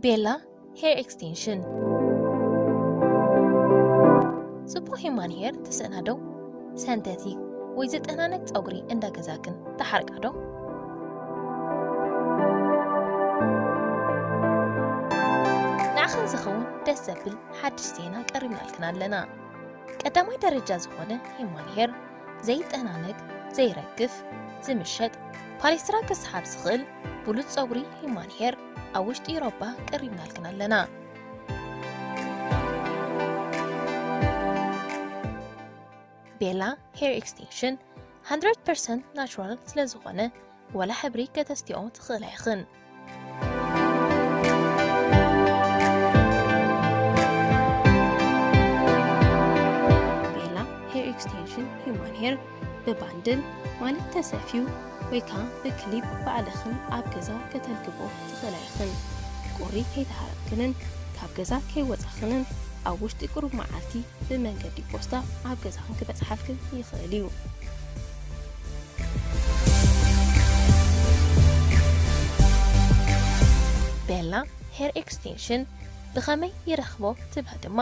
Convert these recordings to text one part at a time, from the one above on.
ቤላ ሄር ኤክስቴንሽን። ጽቡቕ ሂማን ሄር ትስእና ዶ? ሰንተቲክ ወይ ዝጠናነቅ ጸጉሪ እንዳ ገዛክን ትሓርቃ ዶ? ንዓኽን ዝኸውን ደስ ዘብል ሓድሽ ዜና ቀሪብናልክን ኣለና። ቀዳማይ ደረጃ ዝኾነ ሂማን ሄር ዘይጠናነግ፣ ዘይረግፍ፣ ዝምሸጥ፣ ፓሌስትራ ክስሓብ ዝኽእል ብሉጽ ጸጉሪ ሂማን ሄር ኣብ ውሽጢ ኤውሮጳ ቀሪብናልክን ኣለና። ቤላ ሄር ኤክስቴንሽን hundred percent ናቹራል ስለ ዝኾነ፣ ዋላ ሕብሪ ከተስትዮ ትኽእላ ኢኽን። ቤላ ሄር ኤክስቴንሽን ሂማን ሄር ብባንድል ማለት ተሰፍዩ ወይ ከዓ ብክሊፕ ባዕልኽን ኣብ ገዛ ከተልግቦ ትኽእላ ኢኽን። ቁሪ ከይተሃረምክንን ካብ ገዛ ከይወፃኽንን ኣብ ውሽጢ ቁሩብ መዓልቲ ብመንገዲ ፖስታ ኣብ ገዛኽን ክበፅሓልክን ይኽእል እዩ። ቤላ ሄር ኤክስቴንሽን ብኸመይ ይረኽቦ ትብላ ድማ፣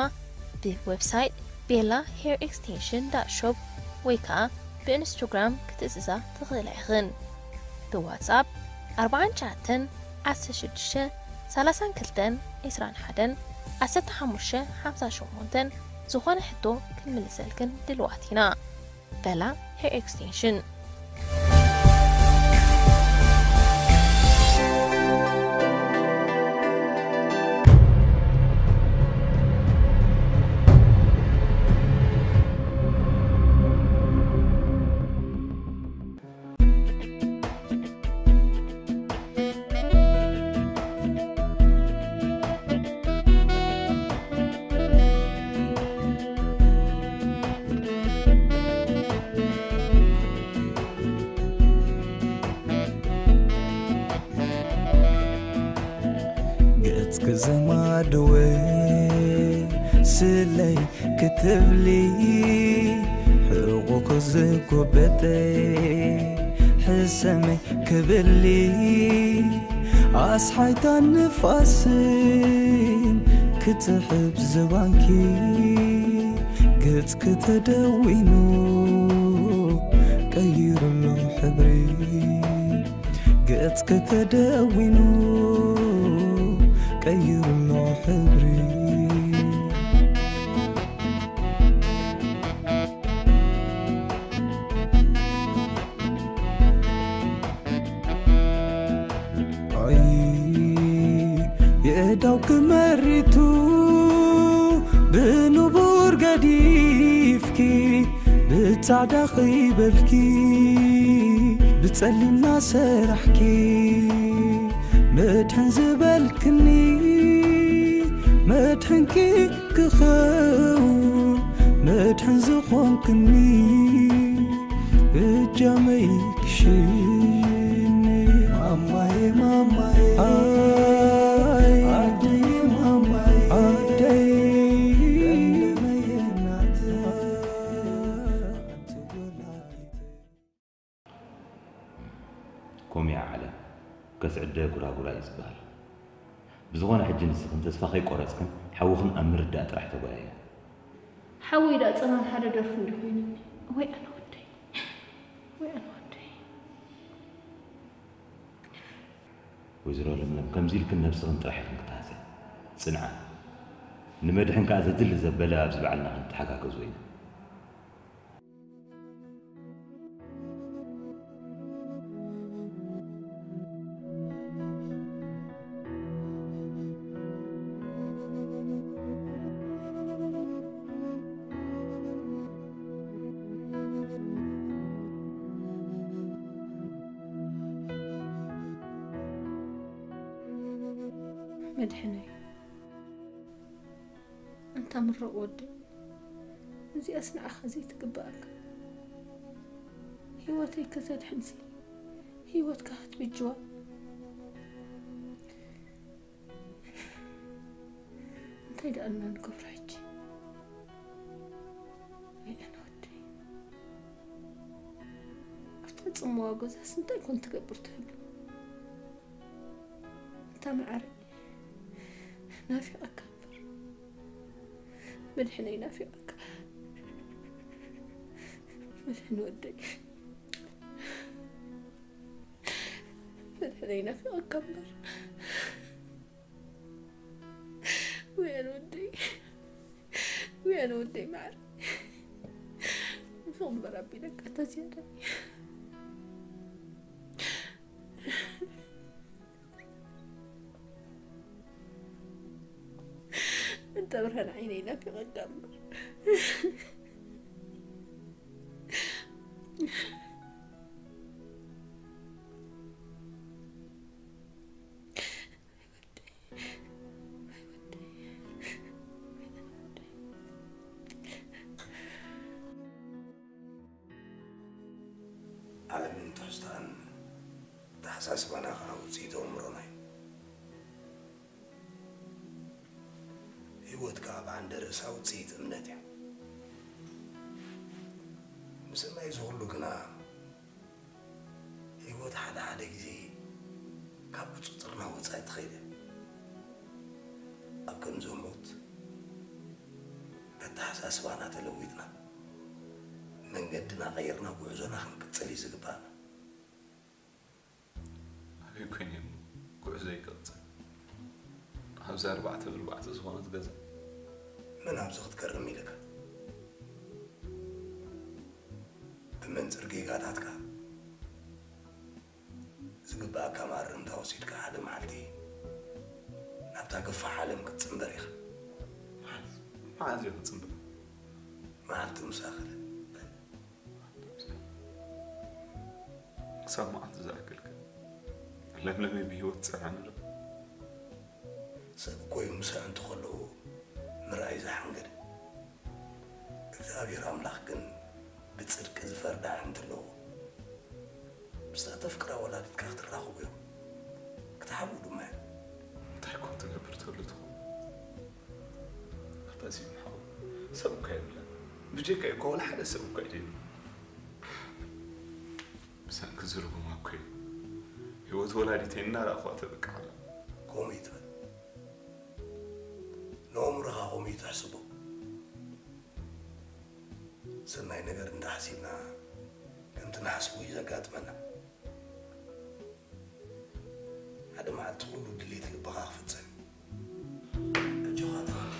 ብዌብሳይት ቤላ ሄር ኤክስቴንሽን ዳት ሾፕ ወይ ከዓ ብኢንስታግራም ክትእዝዛ ትኽእላ ኢኽን። ብዋትስኣፕ ኣርባዓን ትሽዓተን ዓሰርተ ሽዱሽተ ሰላሳን ክልተን ዒስራን ሓደን ዓሰርተ ሓሙሽተ ሓምሳ ሸሞንተን ዝኾነ ሕቶ ክንምልሰልክን ድልዋት ኢና። ቤላ ሄር ኤክስቴንሽን። ገጽኪ ዘማድወ ስለይ ክትብሊ፣ ሕቑኺ ዝጎበጠ ሕሰመይ ክብሊ፣ ኣስሓይታ ንፋስን ክትሕብ ዝባንኪ፣ ገጽኪ ተደዊኑ ቀይሩ ኣሎ ሕብሪ። ገጽኪ ተደዊኑ ቀይሩ ኣሎ ሕብሪ። ኣይ የእዳው ክመሪቱ ብንቡር ገዲፍኪ ብጻዕዳ ኺበልኪ ብጸሊምና ሰራሕኪ መድሕን ዝበልክኒ መድሕንኪ ክኸውን መድሕን ዝኾንክኒ እጃመይ ክሽኒ ማማዬ ማማዬ ኣይ ዓደይ ማማዬ ዓደይ ለምለመዬ እናት ሓንቲ ወላዲት። ከምኡ እያ ዓለም፣ ከስዕደ ጉራጉራ እዩ ዝበሃል። ብዝኾነ ሕጂ ንስኽን ተስፋ ከይቆረጽክን ሓውኽን ኣብ ምርዳእ ጥራሕ ተጓየያ። ሓወይ ደኣ ጸማም ሓደ ደርፊ እንዲ ኮይኑኒ። ወይ ኣነ ወደይ፣ ወይ ኣነ ወደይ። ወይዘሮ ለምለም፣ ከምዚ ኢልክን ነብስኽን ጥራሕ ኢኽን ክትሃስያ። ጽንዓ። ንመድሕን ከኣ ዘድሊ ዘበለ ኣብዚ ባዕልና ክንተሓጋገዞ ኢና። መድሕነይ፣ ኣንታ ምሩቕ ወደይ፣ እዚኣስ ንዓኻ ዘይትግብኣካ። ህይወተይ ከተድሕንሲ፣ ህይወትካ ክትብጅዋ። እንታይ ደኣ እና ንገብሮ ሕጂ? ኣይ ኣነ ወደይ፣ ኣብታ ጽምዋ ገዛስ እንታይ ኮን ትገብር ትህሉ? እንታ መዓረይ፣ ናፊቐካ እምበር፣ መድሕነይ ናፊቐካ። መድሕን ወደይ፣ መድሕነይ ናፊቐካ እምበር። ወያን ወደይ፣ ወያን ወደይ መዓር፣ ንፍቕ እምበር ኣቢለካ እታ ዝያዳ። እንተ ብርሃን ዓይነይ ናፊቐካ እምበር። ዓለምን ትሕዝቶኣን፣ ኣተሓሳስባና ኸዓ ውፅኢት ኣእምሮና እዩ። ህይወት ከዓ ብዓንደ ርእሳ ውፅኢት እምነት እያ። ምስናይ እዚ ኩሉ ግና፣ ህይወት ሓደ ሓደ ግዜ ካብ ቁፅፅርና ወፃኢ ትኸይድ እያ። ኣብ ከምዚ ህሞት፣ በተሓሳስባና ተለዊጥና፣ መንገድና ቀይርና ጉዕዞና ክንቅፅል እዩ ዝግባኣና። ኣበይ ኮይነ እሞ ጉዕዞ ይቅፅል? ኣብዚ ኣርባዕተ ብኣርባዕተ ዝኾነት ገዛ። መን ኣብዚ ክትገርም ኢልካ? ብመንፅር ጌጋታትካ ዝግባኣካ ማረምታ ወሲድካ ሓደ መዓልቲ ናብታ ገፋሕ ዓለም ክትፅንበር ኢኻ። መዓዝ? መዓዝ እየ ክፅንበር? መዓልቲ ምስ ኣኸለ። ክሳብ መዓልቲ ዝኣክል ከ ለምለመይ ብህይወት ትፀንሐኒ ዶ? ሰብ እኮ እዩ ምስ ኣዕንቱ ከለዉ ምርኣይ ዝሓንገደ። እግዚኣብሔር ኣምላኽ ግን ብጽድቂ ዝፈርድ ኣዕንቲ ኣለዎ። ምስታ ተፍቅራ ወላዲትካ ክትራኸቡ ኢኹም። ክትሓብኡ ድማ እዮም። እንታይ ኮን ትገብር ትህሉ ትኸውን? ኣታ ስዩም ሓው፣ ሰብ እኳ የብለን። ብጀካይ እኳ ወላ ሓደ ሰብ እኳ የድልየኒ። ብሰንኪ እዚ ርጉም ኣኮይ፣ ህይወት ወላዲተይ እናረኣኹዋ ተብቅዕ ኣላ። ከምኡ ይትበል። ንኣእምሮኻ ከምኡ እዩ ትሕስቦ። ሰናይ ነገር እንዳሓሲብና ከምቲ ንሓስቦ እዩ ዘጋጥመና። ሓደ መዓልቲ ኩሉ ድሌት ልብኻ ክፍጸም እዩ። ኣጆኻ ተባረኽ።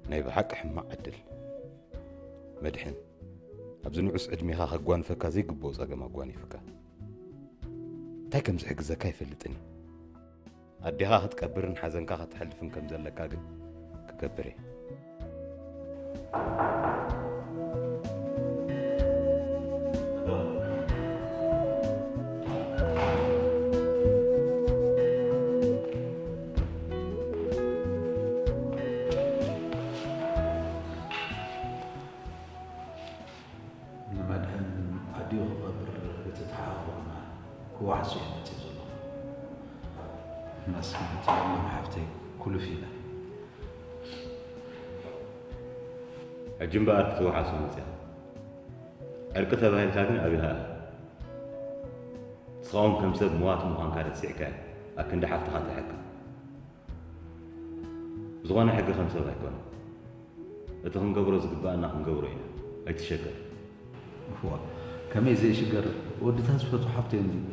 ናይ ብሓቂ ሕማቕ ዕድል። መድሕን፣ ኣብዚ ንዑስ ዕድሜኻ ከጓንፈካ ዘይግብኦ ጸገም ኣጓኒፍካ። እንታይ ከም ዝሕግዘካ ኣይፈልጥን እየ። ኣዴኻ ክትቀብርን ሓዘንካ ከተሕልፍን ከም ዘለካ ግን ክገብር እየ። ማስ ሓፍተይ ኩሉፍ ኢላ። ሕጂ እምበኣር ክትወሓሶ መጽያ። ዕርቂ ተባሂልካ ግን ኣቢኻ ኢኻ። ንስኻ እውን ከም ሰብ መዋቲ ምዃንካ ረሲዕካ ኢኻ። ኣክንዲ ሓፍትኻ ተሕክም። ዝኾነ ሕጊ ከም ሰብ ኣይኮነን። እቲ ክንገብሮ ዝግብኣና ክንገብሮ ኢና። ኣይትሸገር። እዋ፣ ከመይ ዘይሽገር? ወዲ ተስፈቱ ሓፍተይ እንድዩ።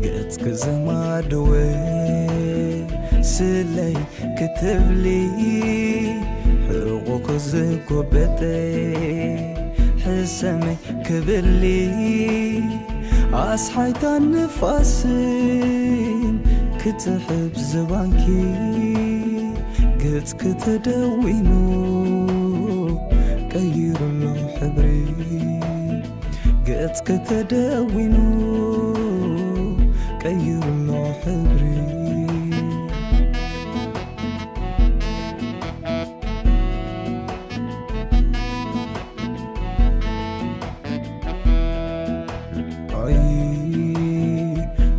ገጽኪ ዘማድወ ስለይ ክትብሊ ሕቑኺ ዝጎበጠ ሕሰመይ ክብሊ ኣስሓይታ ንፋስን ክትሕብ ዝባንኪ ገጽኪ ተደዊኑ ቀይሩሎ ሕብሪ ገጽኪ ተደዊኑ ቀይሩሎ ሕብሪ ኣይ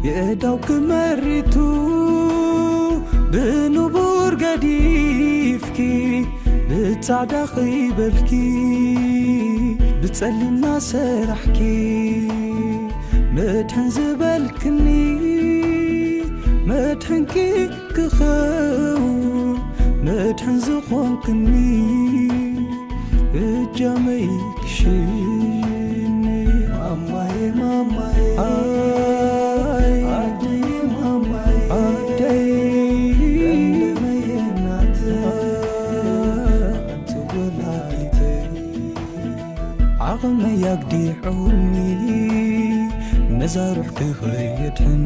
የእዳው ክመሪቱ ብንቡር ገዲፍኪ ብጻዕዳ ኺበልኪ ብጸሊምና ሰራሕኪ መድሕን ዝበልክኒ መድሕንኪ ክኸውን መድሕን ዝኾንክኒ እጃመይ ክሽኒ ማማዬ ማማዬ ኣይ ኣደይ ማማዬ ኣደይ ለምለመዬ ናተይ ሓንቲ ወላዲተይ ዓቕመይ ኣግዲዑኒ ነዛ ሩሕኪ ኸየድሕን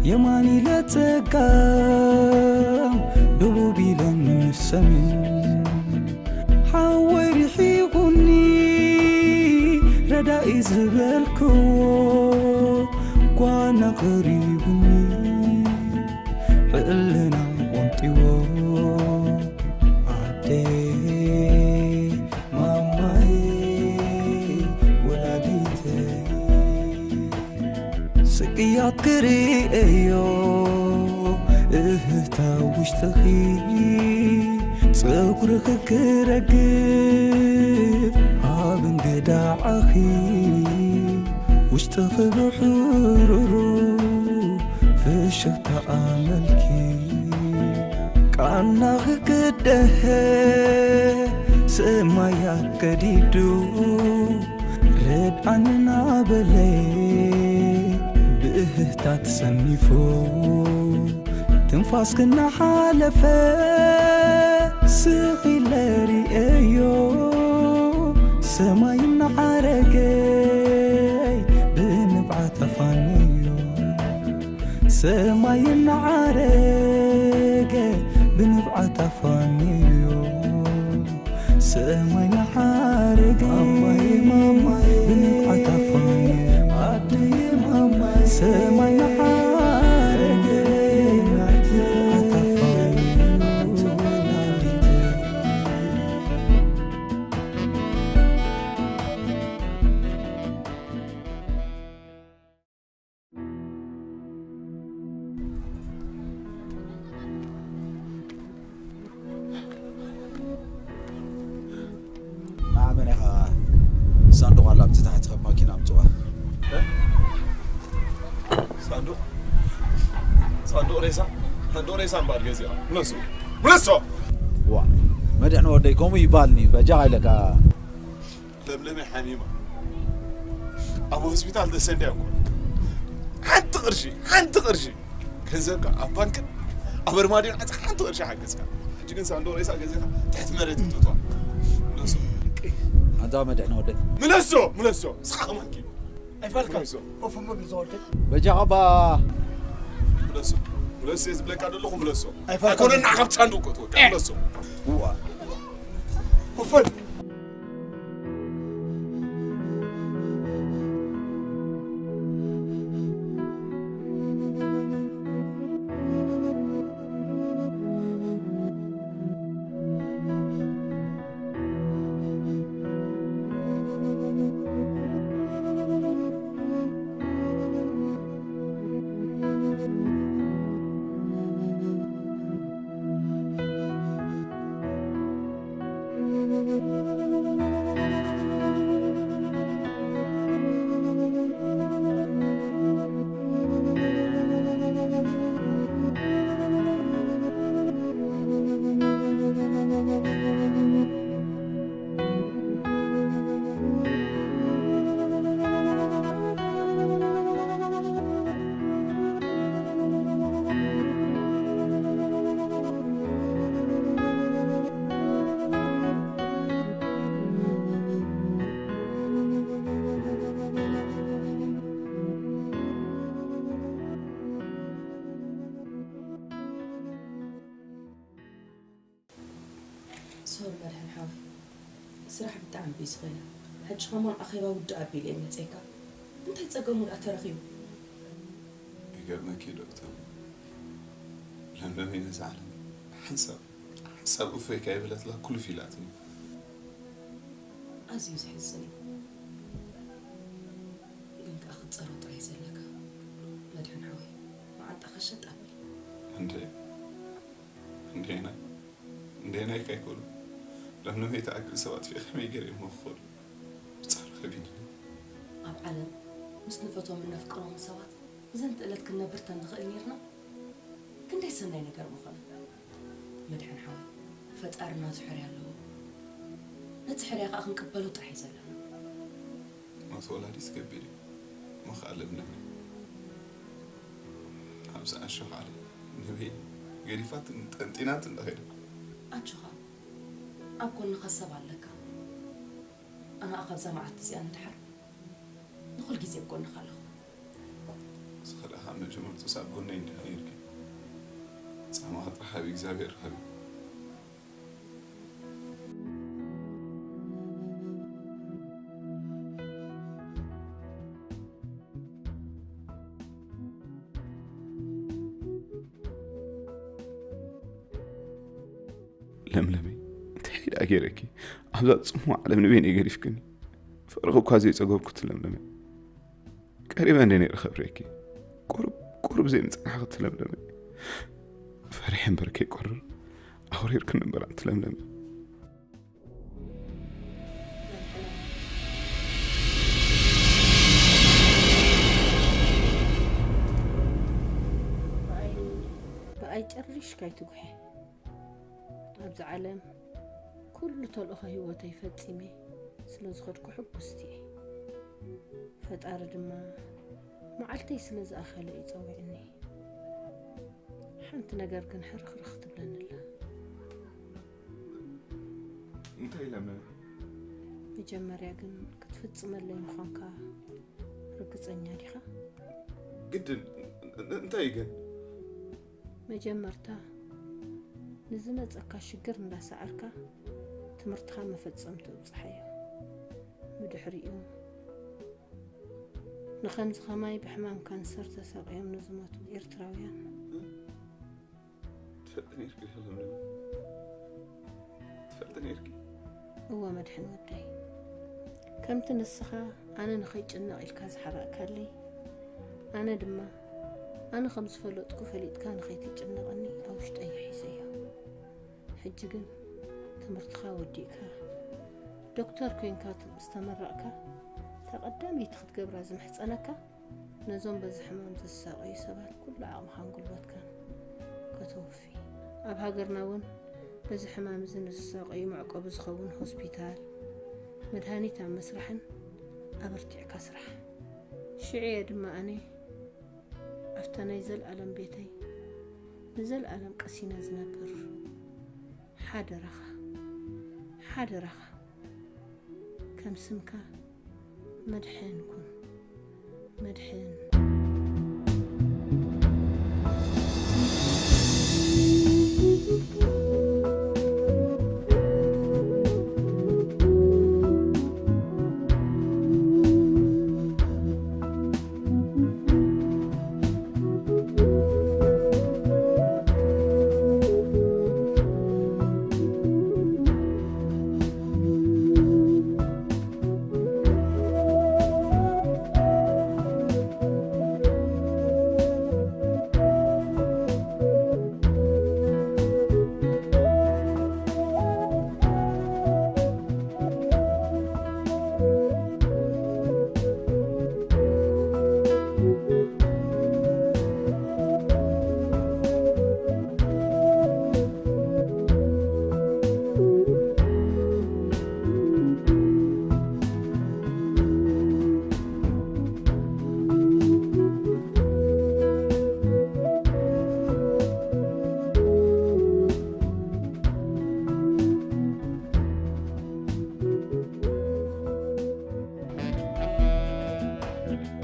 የማን ኢለ ጸጋም ደቡብ ኢለ ንሰሜን ሓወይ ርሒቑኒ ረዳኢ ዝበልክዎ ጓና ቐሪቡኒ ውሽጥኺ ጸጉርኺ ክረግፍ ኣብ እንግዳዕኺ ውሽጥኺ ብሕሩሩ ፍሽኽታ ኣመልኪ ቃናኺ ክደሀ ሰማያት ቀዲዱ ርድኣኒ ናበለ ብእህታት ሰኒፉ ትንፋስኪ እናሓለፈ ስቕ ኢለ ርእየዮ ሰማይ እናዓረገ ብንብዓት ኣፋንዮ ሰማይ እናዓረገ ብንብዓት ኣፋንዮ ሰማይ እናዓረገ ማማይ ማማይ ብንብዓት ኣፋንዮ ኣደይ ማማይ ሰማይ እናዓረገ ብንብዓት ኣፋንዮ ኣመን ኢኻ ሳንዱቕ ኣላ ኣብቲ ታሕቲ ካብ ማኪና ኣምፅዋ። ሳንዱቕ ሳንዱቕ ሬሳ ሳንዱቕ ሬሳ እምበኣር ገዚኣ ምለሱ ምለሶ ዋ መድሕን ወደይ ከምኡ ይባልኒ በጃ ኢለካ ለምለመ ሓሚማ ኣብ ሆስፒታል ተሰንድያ እኮ ሓንቲ ቅርሺ ሓንቲ ቅርሺ ገንዘብካ ኣብ ባንክን ኣብ ኣርማድዮን ዓፂኻ ሓንቲ ቅርሺ ሓገዝካ ሕጂ ግን ሳንዱቕ ሬሳ ገዚኻ ትሕቲ መሬት ክትእትዋ ምለሶ ኣንታ መድሕን ወደይ ምለሶ ምለሶ ስኻ ከማንኪ ኣይፋልካ ኮፍ እሞ ቢል ዝወርድ በጃ ባ ምለሶ ምለሶ እየ ዝብለካ ዘለኹ ምለሶ ኣይፋልካ ኣይኮነ ንዓኻ ብቻ እንድውቀት ወቀ ምለሶ ኮፈል ሶሪ መድሕን ሓወይ፣ ስራሕ ብጣዕሚ ቢዚ ኮይነ። ሕጂ ከማን ኣኼባ ውድእ ኣቢለ እየ መፅየካ። እንታይ ፀገሙ ደኣ ተረኺቡ? ይገርመኪ ዶክተር፣ ለምለመይ ነዛ ዓለም ሓንሳብ ሓንሳብ እፎይ ከይበለትላ ኩልፍ ኢላትኒ። ኣዝዩ ዘሕዝን እዩ። ግን ከኣ ክትፀሮ ጥራይ ዘለካ መድሕን ሓወይ፣ መዓንጣኻ ሸጥ ኣብል። እንደ እንደና እንደና ይካይኮሉ ለምለመይ ተኣክል ሰባት ፊ ከመይ ገይረ እሞ ክኸዱ ብጻዕሪ ከቢድ እዩ። ኣብ ዓለም ምስ ንፈትዎም እነፍቅሮምን ሰባት ብዘንትእለት ክንነብር ተንኽእል ነይርና ክንደይ ሰናይ ነገር ምኾነ። መድሕን ሓወይ፣ ፈጣሪ ናቱ ሕርያ ኣለዎ። ነቲ ሕርያ ከኣ ክንቅበሎ ጥራሕ እዩ ዘለና። ሞት ወላዲት ከቢድ እዩ። እሞ ከኣ ለምለመይ ኣብዚ ኣሸኻለ ንበይና ገዲፋትን ጠንጢናትን ዶ ኸይዳ? ኣጆኻ፣ ኣብ ጎንኻ ሰብ ኣለካ። ኣነ ኸኣ ካብዛ መዓልቲ እዚኣ ንድሓር ንኹል ግዜ ኣብ ጎንኻ ኣለኹ። ንስኺ ደኣ ካብ መጀመርትኡስ ኣብ ጎነይ እንዲኺ ነይርኪ። ጻማኻ ጥራሕ ሃቢ እግዚኣብሔር ሃቢ። ለምለመይ፣ እንታይ ደኣ ገይረኪ? ኣብዛ ጽምዋ ዓለም ንበይነይ ገዲፍክኒ። ፍቕርኺ እኳ ዘይጸገብኩ እቲ ለምለመይ። ቀሪበ እንደ ነይረ ከብርየኪ። ቁሩብ፣ ቁሩብ ዘይምጽናሕኺ እቲ ለምለመይ። ፈሪሐ እምበር ከይቆርር ኣውሪርክኒ እምበር ኣንቲ ለምለመ። ብኣይ ጨሪሽ ካይትጉሐ። ኣብዚ ዓለም ኩሉ ተልእኾ ህይወተይ ፈጺመ ስለ ዝኸድኩ ሕጉስቲ እየ። ፈጣሪ ድማ መዓልተይ ስለ ዝኣኸለ እዩ ጸዊዕኒ። ሓንቲ ነገር ግን ሕርኽርኽ ትብለኒ ኣላ። እንታይ ኢለ መ መጀመርያ ግን ክትፍጽመለይ ምዃንካ ርግጸኛ ዲኻ? ግድን እንታይ እዩ ግን? መጀመርታ ንዝመጸካ ሽግር እንዳሰዓርካ ትምህርትኻ መፈጸም ትብጽሓዮ። ብድሕሪኡ ንኸምዚ ኸማይ ብሕማም ካንሰር ተሳቕዮም ንዝሞቱ ኤርትራውያን ትፈልጥ ነርኪ ለምለም፣ ትፈልጥ ነርኪ። እወ መድሕን ወደይ፣ ከምቲ ንስኻ ኣነ ንኸይጭነቕ ኢልካ ዝሓባእካለይ፣ ኣነ ድማ ኣነ ከም ዝፈለጥኩ ፈሊጥካ ንኸይትጭነቐኒ ኣብ ውሽጠይ ሒዘዮ። ሕጂ ግን ትምህርትኻ ወዲእካ ዶክተር ኮይንካ ምስ ተመረቕካ፣ እታ ቀዳመይቲ ክትገብራ ዝምሕጸነካ ነዞም በዚ ሕማም ዝሳቐዩ ሰባት ኩሉ ዓቕምኻን ጉልበትካን ከተወፊ። ኣብ ሃገርና እውን በዚ ሕማም እዚ ንዝሳቐዩ መዕቆቢ ዝኸውን ሆስፒታል፣ መድሃኒት ኣብ ምስራሕን ኣበርቲዕካ ስራሕ። ሽዑ እየ ድማ ኣነ ኣብታ ናይ ዘልኣለም ቤተይ ንዘልኣለም ቀሲነ ዝነብር። ሓደራኻ፣ ሓደራኻ፣ ከም ስምካ መድሕን ኩን። መድሕን።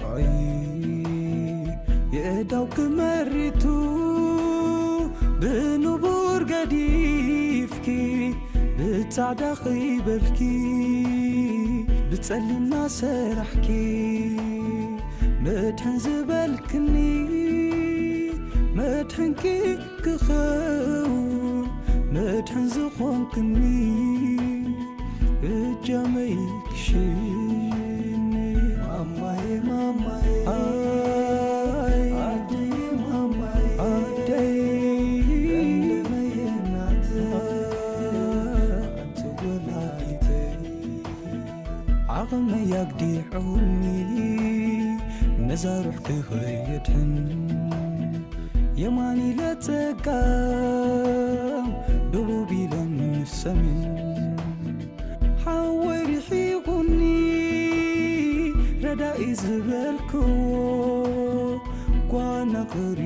ኣይ የእዳው ክመሪቱ ብንቡር ገዲፍኪ ብጻዕዳ ኸይበልኪ ብጸሊምና ሰራሕኪ መድሕን ዝበልክኒ መድሕንኪ ክኸውን መድሕን ዝኾንክኒ እጃመይ ክሽኒ ማማዬ ማማዬ ኣይ ኣደይ ማማዬ ኣደይ ለምለመዬ እናት ኣንቲ ወላዲተይ ዓቕመይ ኣግዲዑኒ ነዛ ሩሕ ክኸየድሕን የማን ኢለ ጸጋም ደቡብ ኢለ ንሰሜን ሓወይ ርሒቑኒ ረዳኢ ዝበልክዎ ጓና ኸሪ